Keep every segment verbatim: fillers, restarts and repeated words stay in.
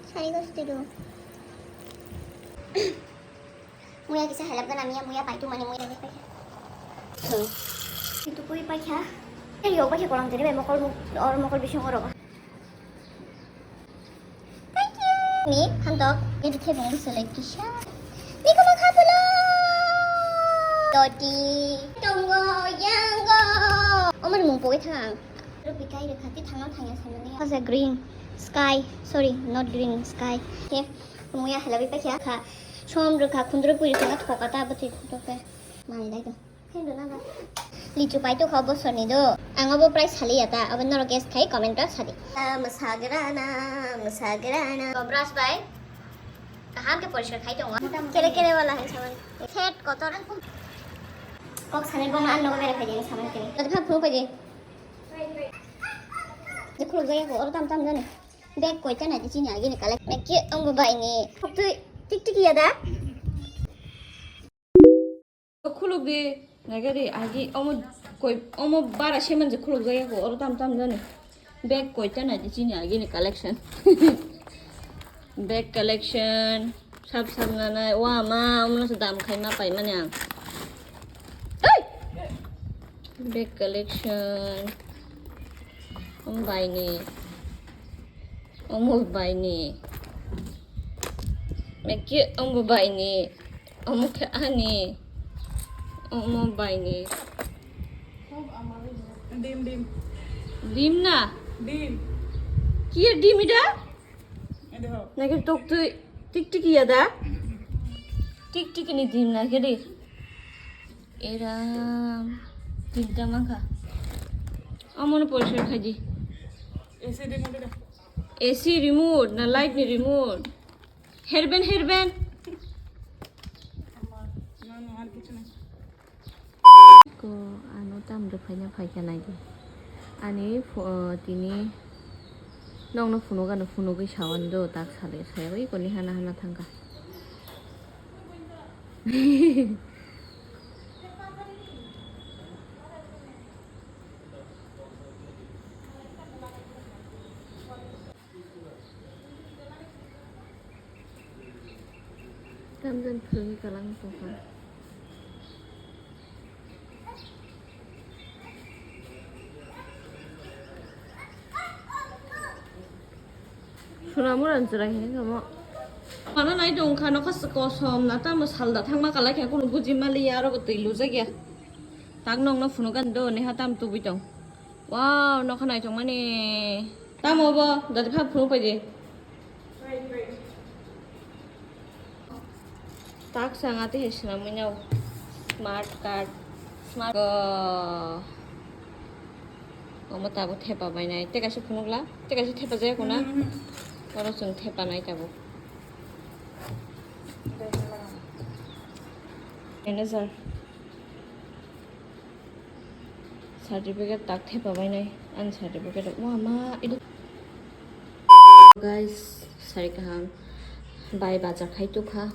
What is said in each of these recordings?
Sari ko suti do. Muya kisa helap gana miya muya paitu mani muya dek paikha. Itu pui paikha. Eh, yo paikha kolang teri bai mokol mu or mokol bising oro. Thank you. Ni hantok. Ini khe bung selek kisa. Ni kuma khapulo. Doti. Tongo yango. Omar mung pogoi thang. Rupi kai rekha ti thangna thangya samani. Has a green sky. Sorry, not green sky. Khe. Muya helabi paikha kha. Som rwkha khundro pui rwkha thoka ta bwtwi thoke. Mani dai do. Khe do na ba. Lichu paitu kha bosor ni do. Ang obo price sali ya ta. Obo norok guess khai comment o sadi. Masagrana, masagrana. Brush bai. Kaham khe poriskar khai tongo. Kere kere wala hai saman. Set kotor. Kok sanai bong an nogo bere khai de saman kere. Tadi phang phung pai de. Jekhuluk jaya ko oro tam tam jani. Bag koita na di chini agi ni kalai. Naki ang bo bai ni. Tui tik tik ya da. Khuluk di nagari agi omo koi omo bara seman je khuluk jaya ko oro tam tam jani. Bag koita na di chini agi ni collection. Bag collection sab sab nanai wa ma omo se dam khai ma pai mani ang. Hey! Bag collection. Om bai ni. Omo bai ni. Meki omo bai ni. Omo khe ani. Omo bai ni. Dim, dim. Dim na? Dim. Kiya dim ida? Ede ho. Nake tok tui tik tik ya da? Tik tik ni dim na kiri. Eram. Tinta mangkha. Omo no poriskar khaji. A C remote ida. A C remote na light ni remote. Herben, herben. Ko ano tam rwphaina phaikha naidi. Ani pho-, tini nokno phunukgano phunugwi sawando tak salai sayawi koni hana hana thangkha. Tamjani phwrwngwi kwlangwi tongkha. Swnamurani chwrai hinwi tongmo. Mana nai tongkha nokha kosom na tamo salda thangma kalai kha kunu buji maliya aro bo twi lujakya. Tak nokno phunukgani do neha tam tubui tong. Wow, nokha naithokmani. Tamo bo, dati phano phunuk paidi. Tak sanga te he swnamwi no. Smart card. Smart. Go. Omo tabuk thepa bainai. Te kaisa phunukla. Te kaisa thepa jaya kuna. Mhm. Oro chwng thepa nai tabuk. Manager. Certificate tak thepa bainai ani certificate o ma ma idu. Guys, sari kaham bai bacha khai tukha.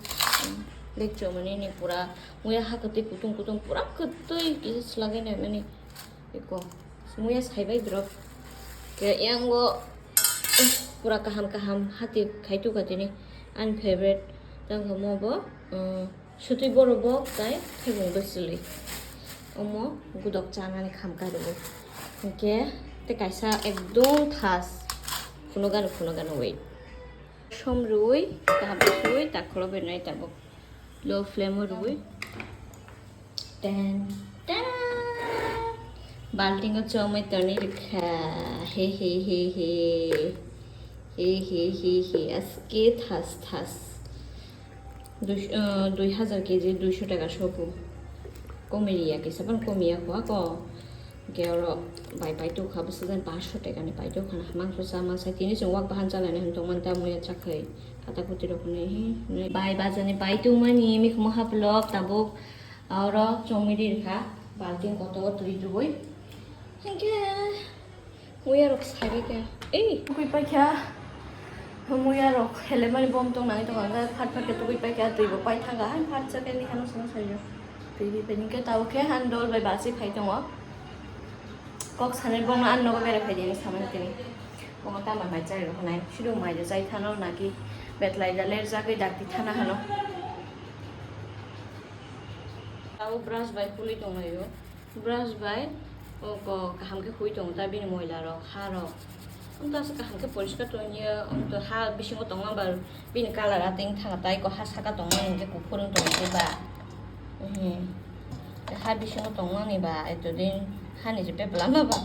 Lecture mani ni pura muya ha kwtwi kutung kutung pura kwtwi kisa swlagwi nai mani iko muya saibai drop ke yango pura kaham kaham hati khai tukha tini ani favorite tangkha mo bo. Sutwi borok bo tai thebung bwswlwi. Omo gudok chanani khamkha rwo. Hinkhe tei kaisa ekdom thas phunukgano phunukgano wait. Som rwui kaham sui tak kholo bernai tabuk. Low flame o rwui. Ten, ten. Baltingo chomwi tonwi rwkha. He, he, he, he. He, he, he, he. Aske thas, thas. Dui, ah, dui hajar keji duisho taka sobo. Komi riya kisa phano komi ya kho ako. Hwnkhe oro bai pai tokha bwsajani pansho taka ni pai tokha na mangso cha masa tini chwng wak bahan cha lainai hwn tongmani ta muya chakhai kata kuti rok hwnwi hi bai bajani pai tongmani mikhumo haplok tabuk oro chongwi ri rwkha balting kotor twi rwui hinkhe. Muya rok sabi khe. Ei, tugui paikha. Muya rok helemani bom tong nangwi tongo. Hwnkhe phat phat khe tugui paikha. Twi bo pai thangkha. Hai phat cha khe ni hano sano sayo. Twi bi pai khe tabo khe han dol bai basi phai tongo. Kok sanai bong no an nogo bere phai di samani tini. Omo tamo mai chai rok nai, sido mai rok chai thano naki betlai da ler jagwi dakti thana hano. Abo brush bai puli tonglaio. Brush bai oko kaham khe hui tongo ta bini moila rok, ha rok. Amto aswk kaham khe poriskar tongya, amto ha bisingo tongma ba bini colour a tei wngkha tai ko ha saka tongmani hinkhe kuphur wng tongkhe ba. Mhm. Ha bisingo tongmani ba etodin hani je peplama ba.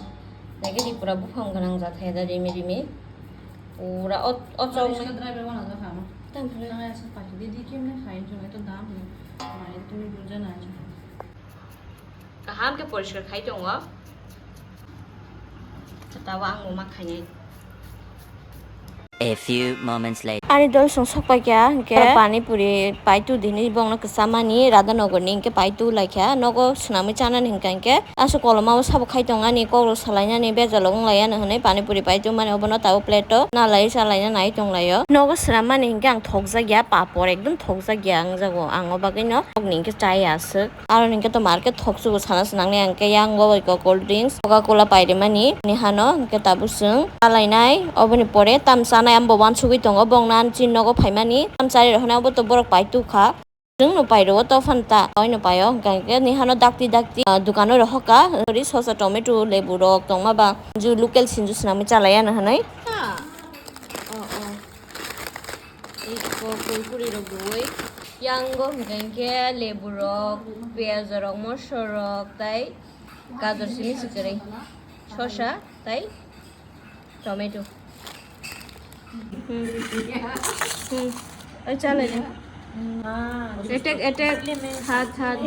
Nagini pura buphang gwnang jathai da rimi rimi. Pura o, o chok. Driver wana jaha. Tam phai. Nang asa pati didi kemne khain chong eto dam ni. Mai tumi buja na chong. Kaham khe poriskar khai tongo. Tabo ang bo ma khainai. A few moments later. Ani dol song sok pai kha, hinkhe pani puri pai tu dini bongno kwchamani Radha Nagar ni hinkhe pai tu lai kha, nogo swnamwi chanani hinkha hinkhe aswk koloma o sabo khai tongani, kok rok salainani bejal wng lai ano hinwi pani puri pai tu mani obono tabuk plate o nalai chalaina nai tong lai o. Nogo swnammani hinkhe ang thokjak ya, papor ekdom thokjak ya wng jago, ang o bagwi no nokni hinkhe chaya aswk. Aro hinkhe to market thok chugo sana se nangnai, hinkhe yang bo bai kok cold drinks, Coca Cola pai rimani, ni hano hinkhe tabuk chwng chalainai, oboni pore tam chanai, amo bo uansugwi tongo, bongno ani chini nogo phaimani, tam charwi rok hinwi obo to borok pai tu kha. Chwng no pai rwo to phano ta, oi no pai o, hinkhe ni hano dakti dakti, ah, dukano rok hoka, ori sosa, tomato, lebu rok tongma ba, ju local sinju swnamwi chalai ano hinwi. Oh, oh. Iko kurkuri rok dui. Yango hwnkha hinkhe lebu rok, piyaj rok, moso rok, tai gajor simi sikiri. Sosa tai tomato. Hmm. Hmm. Oi, chalai le. Attack, attack. Hat, hat.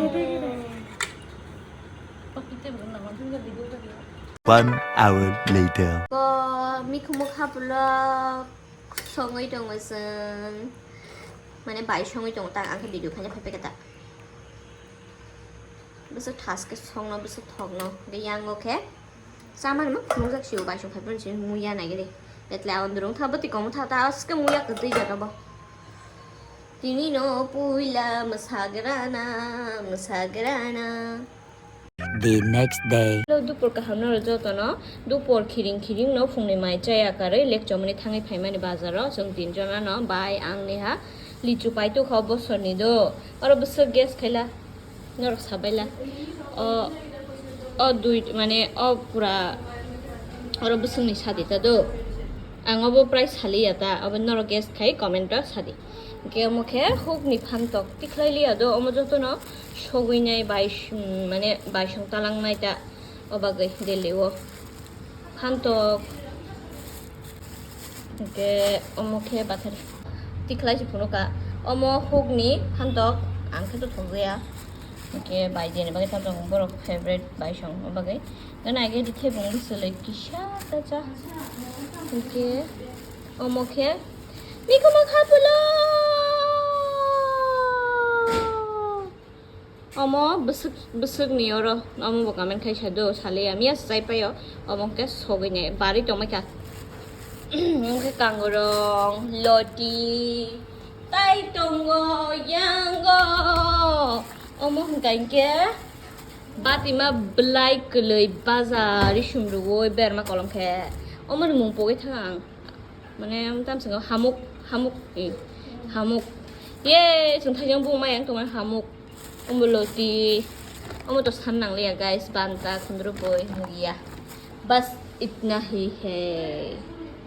One hour later. Ko mikhumu khapulok. Songwi tongo chwng, mane bai songwi tongo ta, ang khe video khaina phai phai khe ta. Bwswk thas khe songno, bwswk thokno, de yango khe chamani ma phunukjak sio, bai song phai phai se muya nai de. Betle awan durung tha, bwtwi komo tha, ta aske muya kwtwi jat obo. Tini no puila mwsagrana, mwsagrana. The next day. Hello, dupor kaham no joto no. Dupor khiring khiring no phungni mai chaya karwi lek chomani thangwi phaimani bazar o. Chwng tin jona no bai ang ni ha lichu pai tu kha bosor ni do. Oro bwswk guess khaila. Norok sabaila. O, o dui mane o pura oro bwswk ni sadi ta do. Ang obo prai saliya ta. Obo norok guess khai comment o sadi. Hinkhe omo khe huk ni phantok tikhlai liya do. Omo joto no sogwi nai bai, mane bai song talang nai ta, o bagwi Delhi o phantok. Hinkhe omo khe bathari tikhlai se phunukha, omo huk ni phantok ang khe to thokjaya. Hinkhe bai jeni bagwi phantok borok favorite bai song o bagwi. Gana age di thebung bwswlwi kisa ta cha. Hinkhe omo khe mikhumu khapulo. Omo bwswk, bwswk ni oro, omo bo comment khai sa do, saliya miya se chai paio, omo khe sogwi nai, bari tongma kha. Omo khe kangurong, loti, tai tongo, yango. Omo hwnkha hinkhe batima bwlai kwlwi baja risum rwui berma kolom khe. Omo ni mung pogwi thang ang. Mane, tamsongo hamuk, hamuk, eh, hamuk. Ye, chwng thaijang bung mayang tongmani hamuk. Omo loti. Omo to san nangliya, guys. Banta, khundru boi, muya. Bas, itna hi hai.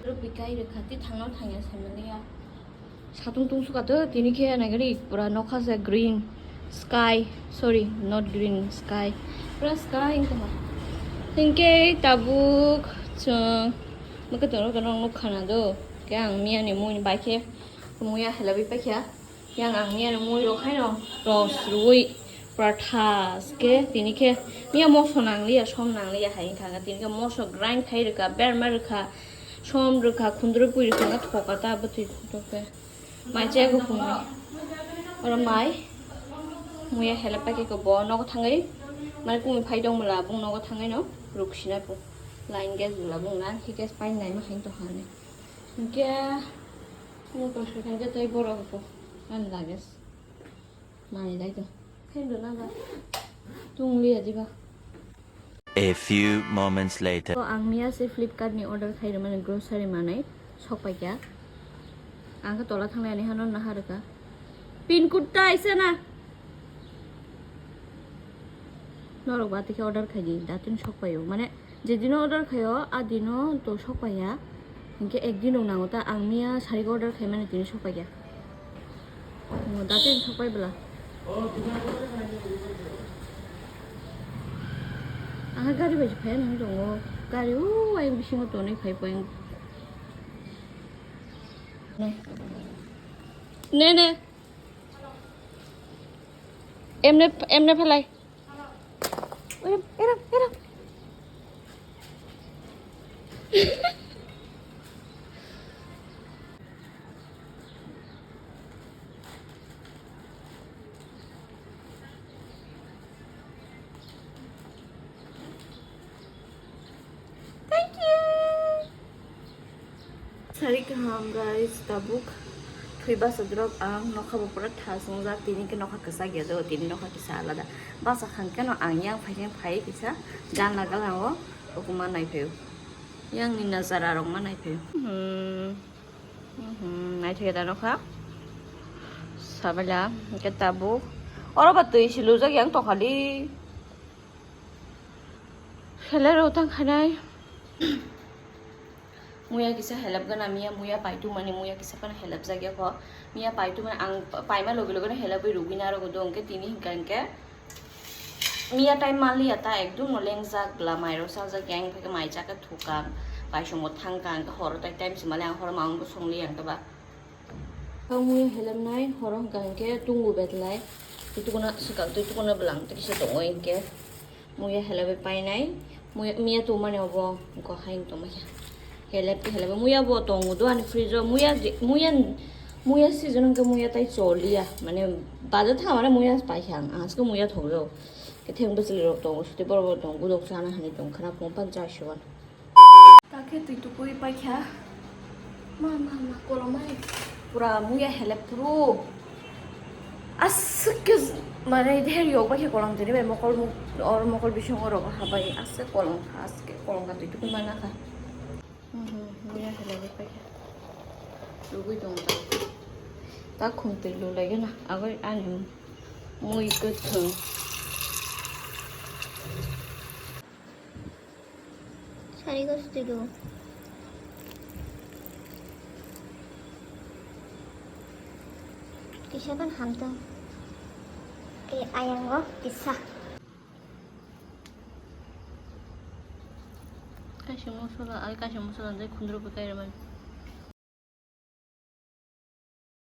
Rupi kai rwkha, ti thangno thangya saimaliya. Satung tungsuka to, tini khe naigari pura nokha se green. Sky, sorry, not green, sky. Pura sky wngkha. Hinkhe tabuk chwng mwkhwtwng rok no nukha na do. Khe ang miya ni mui bai khe muya helabwi paikha. Yang ang miya ni mui rok haino ros rwui pura thas khe tini khe miya moso nangliya, som nangliya hai wngkha. Tini khe moso grind khai rwkha, berma rwkha, som rwkha, khundrwi pui rwkha, wngkha thoka ta bwtwi thok khe. Mai chaya kuphungni. Oro mai. Muya helep paikhe ko bo nogo thangwi. Mane kumi phai tongmwla bung nogo thangwi no ruksina po. Line gas bwla bung na, hi gas painai ma hain to hane. Hinkhe, mo to se thangkhe tei borok ko. Ani lages. Mani dai to. Khen do na ba. Tung liya diba. A few moments later. To ang miya se Flipkart ni order khai rwmani grocery manwi sok paikha. Ang khe tola thanglai ani hano naha rwkha. Pin code ta aisa na? Norok ba tei khe order khai di, datino sok paio. Mane, jedino order khaio, a dino to sok paiya. Hinkhe ek din rok nango ta, ang miya sari order khaimani tini sok paikha. Mo, datino sok pai bwla. Ang gari bai phai nang tongo. Gari o ayang bisingo tonwi phai pang. Ne, ne. Emne, emne phalai. Eram, eram, eram. Thank you. Sari kaham guys, tabuk thwi bachadrok ang nokha bo pura thas wngjak, tini khe nokha kwchak ya do, tini nokha kisa alada. Bacha khan khe no ang yang phai phai kisa janla galango ukuma nai phaio. Yang ni nazara rok ma nai phaio. Hmm. Hmm, naithok da nokha. Sabala, hwnkhe tabuk. Oro ba twi si lujak yang tokhali. Helero tang khanai. Muya kisa helep gana miya, muya paitu mani muya kisa pan helep jagya kho. Miya paitu mani ang paima logi logi no helep rugina rogo do hwnkhe tini hwnkha hwnkhe. Miya time maliya ta ekdum no lengjak bwla mairok sajak yang phai mai chaka thukang paisongo thangkang horo tai time si mali ang horo maung bo songli yang ta ba. Ang muya helep nai horo hwnkha hwnkhe tungu betlai twi tukuna swkang twi tukuna bwlang twi kisa tongo hwnkhe. Muya helabai painai, muya, miya tongmani obo, wngkha hai wng tongmani. Helep, helep, muya bo tongo do ani fridge o, muya, muya, muya season wngkha muya tai choliya, mane bajar thang mane muya paikha ang, ang aswk muya thokjao. Ketheng bwchwlwi rok tongo, suti borok bo tongo, gudok chana hani tong khana phung pan chai suan. Takhe twi tukui paikha. Ma, ma, ma, kolomai. Pura muya helep puru. Aswk khe mane der yok bai khe kolom tini bai mokol mu-, or mokol bising oro habai aswk kolom kha, aswk kolom kha twi tukui mana kha. Mhm, muya helep paikha. Lugui tong ta. Ta khum twi lu lai gana. Agoi ani mui kwthwng. Sari gosti do. Kisa kan hamtang. Ke ayango kisa. Kaisa mosola, ai kaisa mosola jai khundro bo kai rwmani.